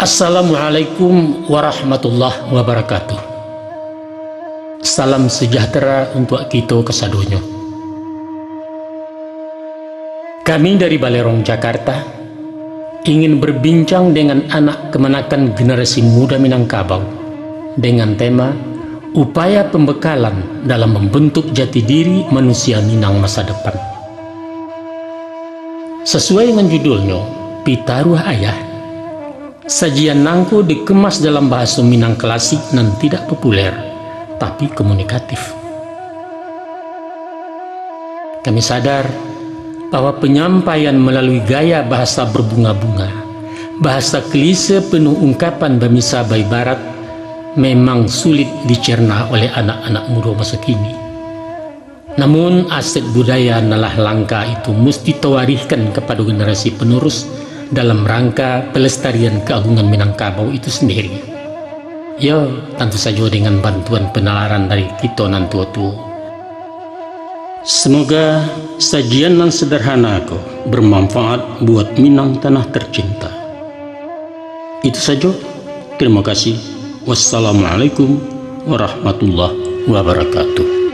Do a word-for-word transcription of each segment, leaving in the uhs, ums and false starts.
Assalamualaikum warahmatullahi wabarakatuh. Salam sejahtera untuak kito kasadonyo. Kami dari Balerong Jakarta ingin berbincang dengan anak kamanakan generasi muda Minangkabau dengan tema upaya pembekalan dalam membentuk jati diri manusia Minang masa depan. Sasuai dengan judulnyo, Pitaruah Ayah, sajian nangko dikemas dalam bahaso Minang klasik nan tidak populer, tapi komunikatif. Kami sadar bahwa penyampaian melalui gaya bahasa berbunga-bunga, bahasa klise penuh ungkapan bamisa baibarat, memang sulit dicerna oleh anak-anak mudo maso kini. Namun, aset budaya nan lah langka itu musti tawarihkan kapado generasi panurus dalam rangka palestarian kaagungan Minangkabau itu sandiri. Yo, tantu sajo dengan bantuan panalaran dari kito nan tuo-tuo. Semoga sajian nan sederhana ko bermanfaat buat Minang tanah tercinta. Itu sajo. Terima kasih. Wassalamualaikum warahmatullahi wabarakatuh.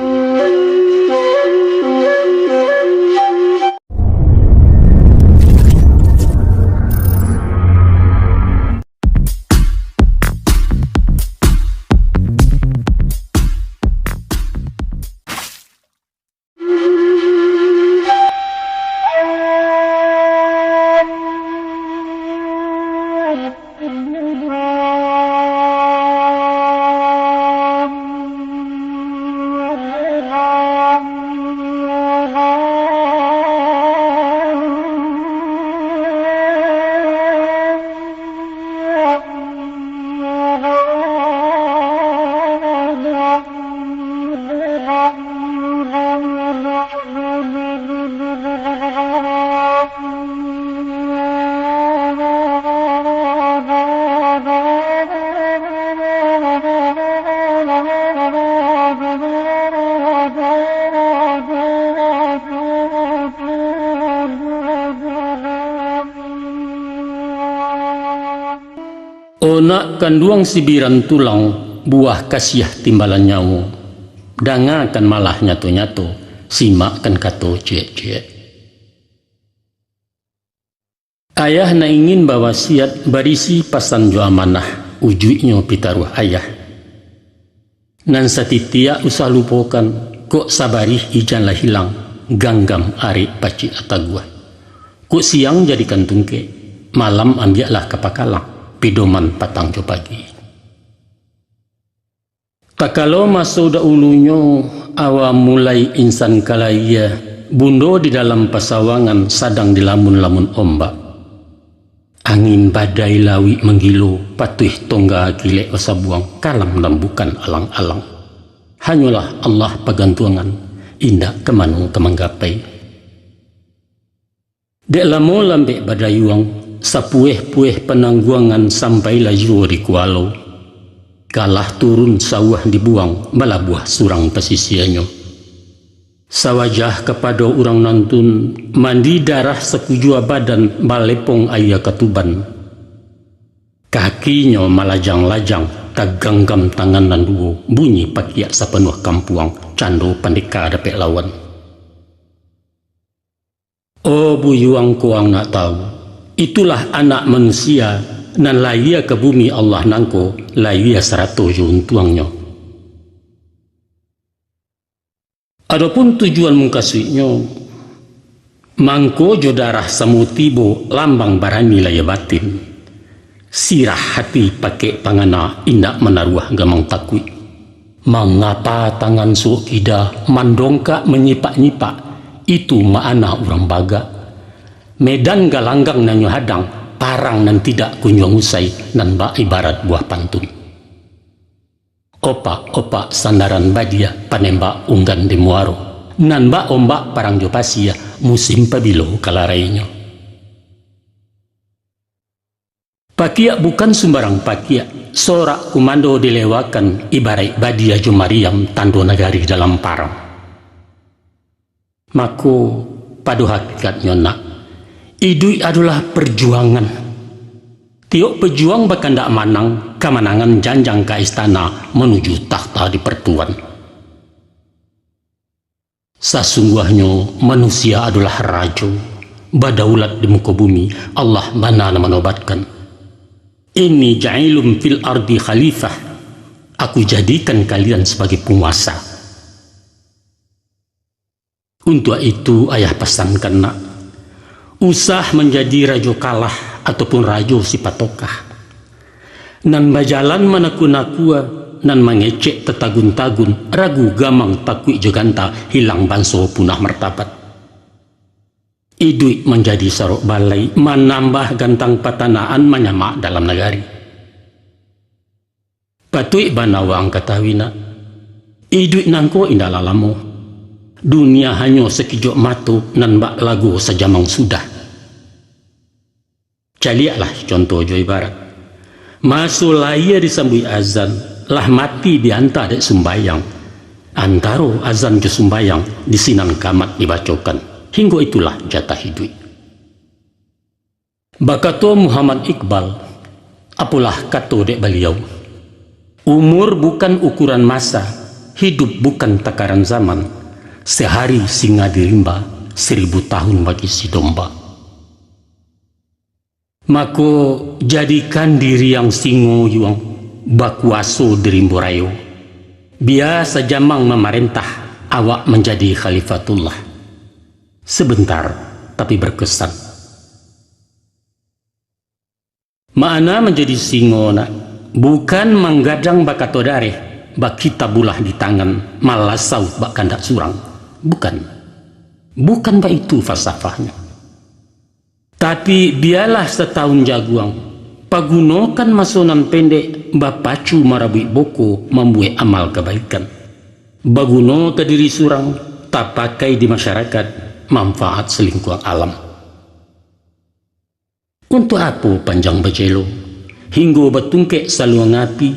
O nak kanduang sibiran tulang, buah kasiah timbalan nyawo, dangakan malah nyato-nyato, simakkan kato ciek-ciek. Ayah nan ingin bawasiat barisi pasan jo amanah, ujuiknyo pitaruah ayah. Nan satitiak usah lupokan, kok sabarih ijan lah hilang, ganggam arek pacik lah taguah. Kok siang jadikan tungkek, malam ambiaklah ka pakalang, pidoman patang jo pagi. Takalo maso daulunyo, awa mulai insan ka layie, bundo di dalam pasawangan sadang dilamun-lamun ombak. Angin badai lauik manggilo, patuih tongga kilek basabuang, kalam nan bukan alang-alang. Hanyolah Allah pagantuangan, indak ka mano ka manggapai. Dek lamo lambek badayuang, sapueh-pueh panangguangan sampailah juo di kualo. Kalah turun sauah dibuang, balabuah surang pasisianyo. Sawajah kapado urang nantun, mandi darah sakujua badan, balepong aia katuban. Kakinyo malajang-lajang, taganggam tangan nan duo, bunyi pakiak sapanuah kampuang, cando pandeka dapek lawan. Oh, buyuang ko ang nak tahu, itulah anak manusia, nan layie ka bumi Allah nangko, layie sarato jo untuangnyo. Adopun tujuan mukasuiknyo, mangko jo darah samo tibo lambang barani layie batin. Sirah hati pakek pangana indak manaruah gamang takuik. Mangapa tangan suok kida mandongkak manyipak-nyipak, itu maana urang bagak. Medan galanggang nan nyo hadang, parang nan tidak kunjuang usai, nan bak ibarat buah pantun. Opak-opak sandaran badia, panembak unggan di muaro. Nan bak ombak parang jo pasia, musim pabilo ka larainyo. Pakiak bukan sumbarang pakiak, sorak kumando dilewakan, ibaraik badia jo mariam, tando nagari dalam parang. Mako, pado hakikatnyo nak, iduik adolah parjuangan. Tiok pejuang bakandak manang, kamanangan janjang ka istana manuju takhta dipartuan. Sasungguahnyo manusia adolah rajo, badaulat di muko bumi, Allah bana nan manobatkan. "Inni ja'ilun fil ardi khalifah," Aku jadikan kalian sabagai panguasa. Untuak itu, ayah pasankan nak, usah manjadi rajo kalah ataupun rajo sipatokah. Nan bajalan manakua-nakua, nan mangecek tatagun-tagun, ragu gamang takuik jo ganta, hilang banso punah martabat. Iduik manjadi sarok balai, manambah gantang patanaan manyamak dalam nagari. Patuik bana waang katahui nak, iduik nangko indaklah lamo. Dunia hanyo sakijok mato nan bak lago sajamang sudah. Caliaklah contoh jo ibarat. Maso lahia disambuik azan, lah mati dianta dek sumbayang. Antaro azan jo sumbayang di sinan kamat dibacokan. Hinggo itulah jatah iduik. Bakato Muhammad Iqbal, apolah kato dek baliau, "Umur bukan ukuran masa, hidup bukan takaran zaman, sehari singa di rimba, seribu tahun bagi si domba." Mako, jadikan diri ang singo yuang, bakuaso di rimbo rayo. Bia sajamang mamarentah, awak manjadi khalifatullah. Sebentar, tapi berkesan. Makna manjadi singo nak, bukan manggadang bakato dareh, bakitabulah di tangan, malasau bak kandak surang. Bukan. Bukan baitu falsafahnyo. Tapi, bialah satahun jaguang, pagunokan maso nan pendek bapacu marabuik boko mambuek amal kabaikan. Baguno ka diri surang, tapakai di masyarakat, manfaat salingkuang alam. Untuak apo panjang bacelo, hinggo batungkek saluang api,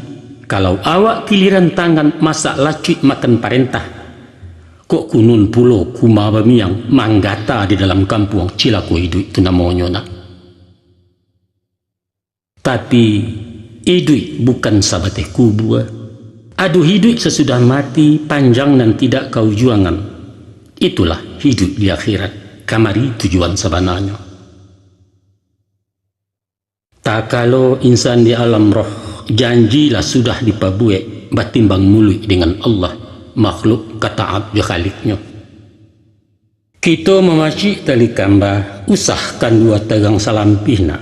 kalau awak kiliran tangan masak lacuik makan parentah? Kok kunun pulo kuma bamiang manggata di dalam kampuang, cilako iduik tu namonyo nak. Tapi, iduik bukan sabateh kubua. Ado iduik sasudah mati, panjang nan tidak kaujuangan. Itulah iduik di akhirat, kamari tujuan sabananyo. Takalo insan di alam roh, janji lah sudah dipabuek, batimbang muluik dengan Allah, makhluk ka taat jo Khaliknyo. Kito mamacik tali kamba, usah kandua tagang salampih nak,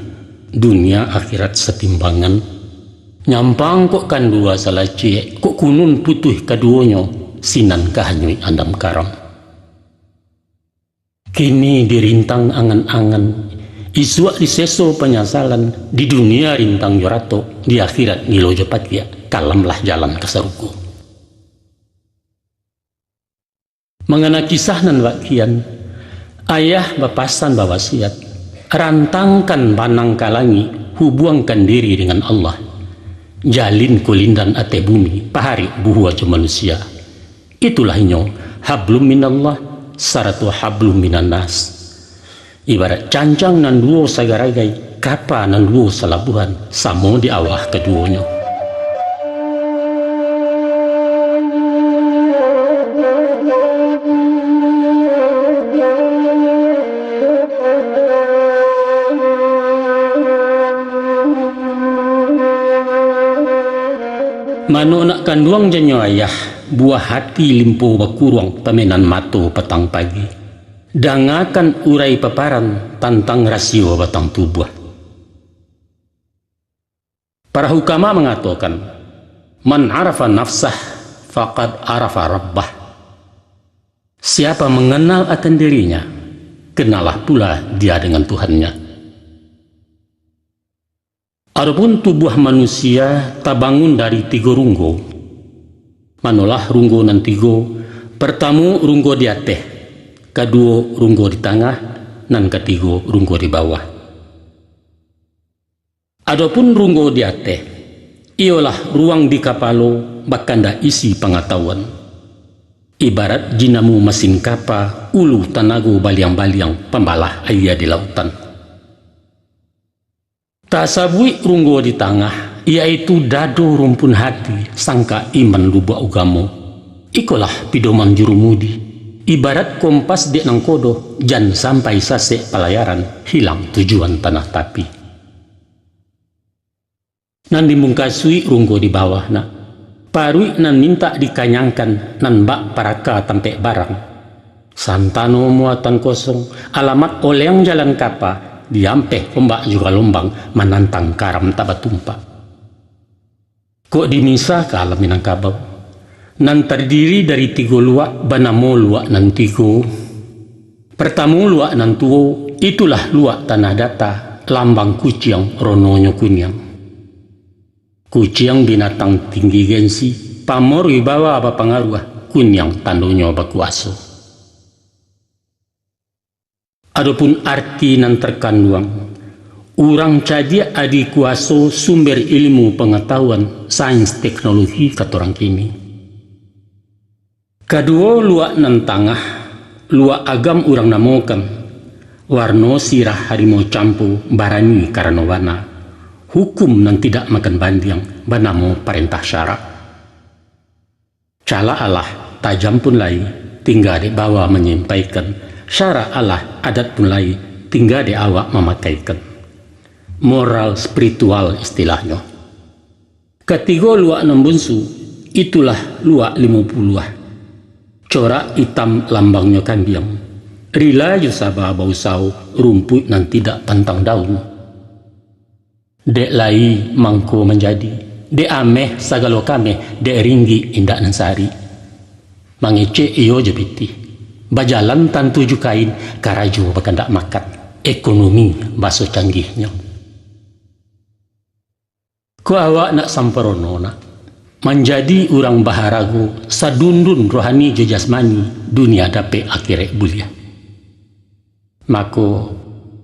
dunia akhirat satimbangan. Nyampang kok kandua salacek, kok kunun putuih kaduonyo, sinan ka hanyuik andam karam. Kini dirintang angan-angan, isuak diseso panyasalan, di dunia rintang jo ratok, di akhirat gilo jo patiak, kalamlah jalan ka sarugo. Mangana kisah nan bak kian, ayah bapasan bawasiat, rantangkan banang ka langik, hubuangkan diri dengan Allah. Jalin kulindan ateh bumi, paharik buhua jo manusia. Itulah inyo, hablum minallah, sarato hablum minannas. Ibarat cancang nan duo sagaragai, kapa nan duo salabuhan, samo di awah kaduonyo. Mano nak kanduang janyo ayah, buah hati limpo bakuruang, pamenan mato patang pagi. Dangakan urai paparan tantang rasio batang tubuah. Para hukama mangatokan, "Man arafa nafsah, faqad arafa rabbah." Siapa mengenal akan dirinya, kenallah pula dia dengan Tuhannya. Adopun tubuah manusia tabangun dari tigo runggo. Manolah runggo nan tigo? Partamo, runggo di ateh, kaduo, runggo di tangah, nan katigo, runggo di bawah. Adopun runggo di ateh, iyolah ruang di kapalo, bakanda isi pangatahuan. Ibarat jinamu masin kapa, ulu tanago baliang-baliang, pambalah aia di lautan. Tasabuik runggo di tangah, yaitu dado rumpun hati, sangka iman lubuak ugamo. Ikolah pidoman jurumudi, ibarat kompas dek nangkodo, jan sampai sasek palayaran, hilang tujuan tanah tapi. Nan dimungkasuik runggo di bawah nak, paruik nan mintak dikanyangkan, nan bak paraka tampek barang. Santano muatan kosong, alamat oleng jalan kapa, diampeh ombak jo galombang, manantang karam tak batumpak. Kok dimisa ka alam Minangkabau, nan tardiri dari tigo luak, banamo luak nan tigo. Partamo luak nan tuo, itulah luak Tanah Data, lambang kuciang, rononyo kuniang. Kuciang binatang tinggi gengsi, pamor wibawa bapangaruah, kuniang tandonyo bakuaso. Adopun arti nan terkanduang, urang cadiak adi kuaso sumber ilmu pangatahuan, sains teknologi katorang kini. Kaduo luak nan tangah, luak agam urang namokan, warno sirah harimau campo, barani karano bana, hukum nan tidak makan bandiang, banamo parentah syarak. Calak alah, tajam pun lai, tingga dek bawa manyampaikan. Syarak alah, adat pun lai, tingga dek awak mamakaikan. Moral spiritual istilahnyo. Katigo luak nan bunsu, itulah luak limo puluah. Corak itam lambangnyo kambiang. Rila jo saba bausawo, rumpuik nan tidak pantang daun. Dek lai mangko manjadi, dek ameh sagalo kameh, dek ringgik indak nan sarik. Mangecek iyo jo pitih, bajalan tantu jo kain, karajo bakandak makan, ekonomi baso canggihnyo. Kok awak nak samparono nak, manjadi urang baharago, sadundun rohani jo jasmani, dunia dapek akhirat buliah. Mako,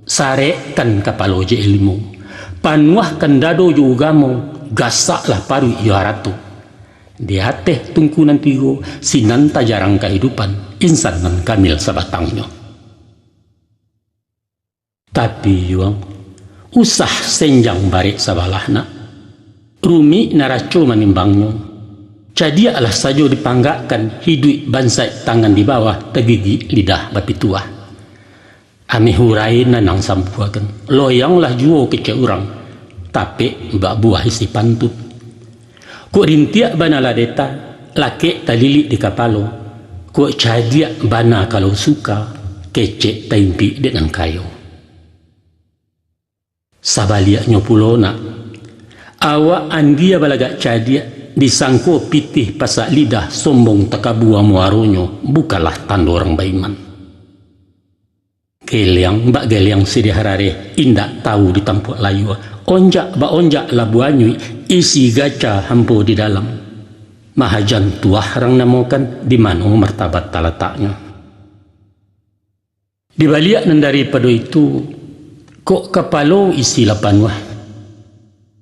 sarekkan kapalo jo ilmu, panuahkan dado jo ugamo, gasaklah paruik jo harato. Di ateh tungku nan tigo, sinan tajarang kahidupan, insan nan kamil sabatangnyo. Tapi, Yuang, usah senjang barek sabalah nak. Rumik naraco manimbangnyo. Cadiaklah sajo dipanggakkan, hiduik bansaik tangan di bawah, tagigik lidah bapituah. Ameh urai nanang sambuakan, loyanglah juo kecek urang, tapek bak buah isi pantun. Kok rintiak bana lah deta, lakek talilik di kapalo, kok cadiak bana kalau suka, kecek taimpik dek nan kayo. Sabaliaknyo pulo nak, awak andia balagak cadiak, disangko pitih pasak lidah, sombong takabua muaronyo, bukanlah tando urang baiman. Geliang bak geliang siriah rareh, indak tahu di tampuak layua, onjak bak onjak labuah anyuik, isi gaca hampo di dalam. Mahajan tuah rang namokan, di mano martabat talataknyo. Di baliak nan daripado itu, kok kapalo isi lah panuah.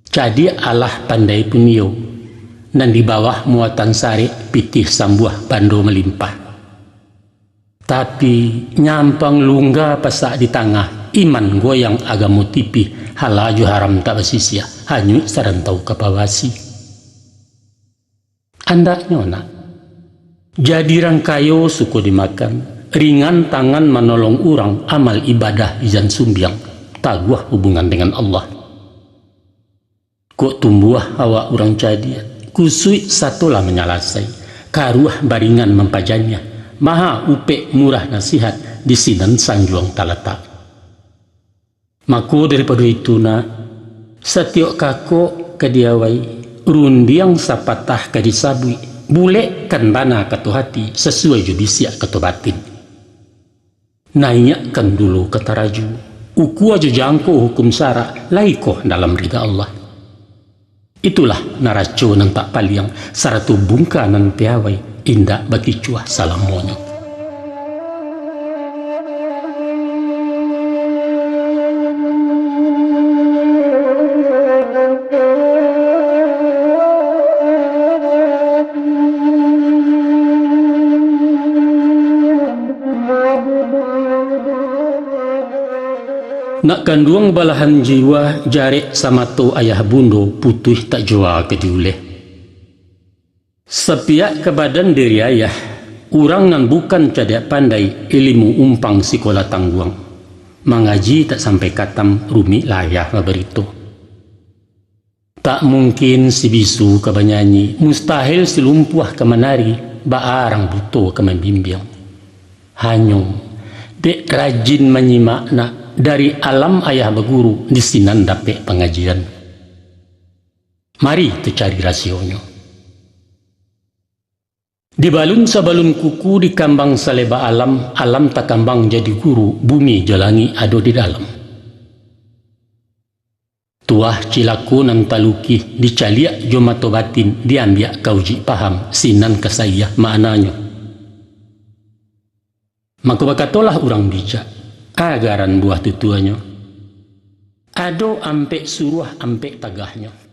Cadiak alah pandai pun iyo, nan di bawah muatan sarek, pitih sambuah bando malimpah. Tapi, nyampang lungga pasak di tangah, iman goyang agamo tipih, halal jo haram tak basisiah, hanyuik sarantau ka pabasi. Andaknyo nak, jadi rang kayo suko dimakan, ringan tangan manolong urang, amal ibadah ijan sumbiang, taguah hubungan dengan Allah. Kok tumbuah awak urang cadiak, kusuik sato lah manyalasai, karuah baringan mampajaniah, maha upek murah nasihat, di sinan sanjuang talatak. Mako daripado itu nak, satiok kakok ka diawai, rundiang sapatah ka disabuik, bulekkan bana kato hati, sasuai jo bisiak kato batin. Naiakkan dulu ka taraju, ukua jo jangko hukum sarak, lai koh dalam rida Allah. Itulah naraco nan tak paliang, sarato bungka nan piawai, indak bakicuah salamonyo. Nak kanduang balahan jiwa, jarek samato ayah bundo, putuih tak jua ka diuleh. Sapiak ka badan diri ayah, urang nan bukan cadiak pandai, ilimu umpang sikola tangguang. Mangaji tak sampai katam, rumik lah ayah babarito. Tak mungkin si bisu ka banyanyi, mustahil si lumpuah ka manari, baa rang buto ka mambimbiang. Hanyo, dek rajin manyimak nak, dari alam ayah baguru, di sinan dapek pangajian. Mari tacari rasionyo. Dibalun sabalun kuku, dikambang saleba alam, alam takambang jadi guru, bumi jo langik ado di dalam. Tuah cilako nan talukih, dicaliak jo mato batin, diambiak ka ujuik paham, sinan ka saiah maknanyo. Mako bakatolah urang bijak, agaran buah tutuanyo, ado ampek suruah, ampek tagahnyo.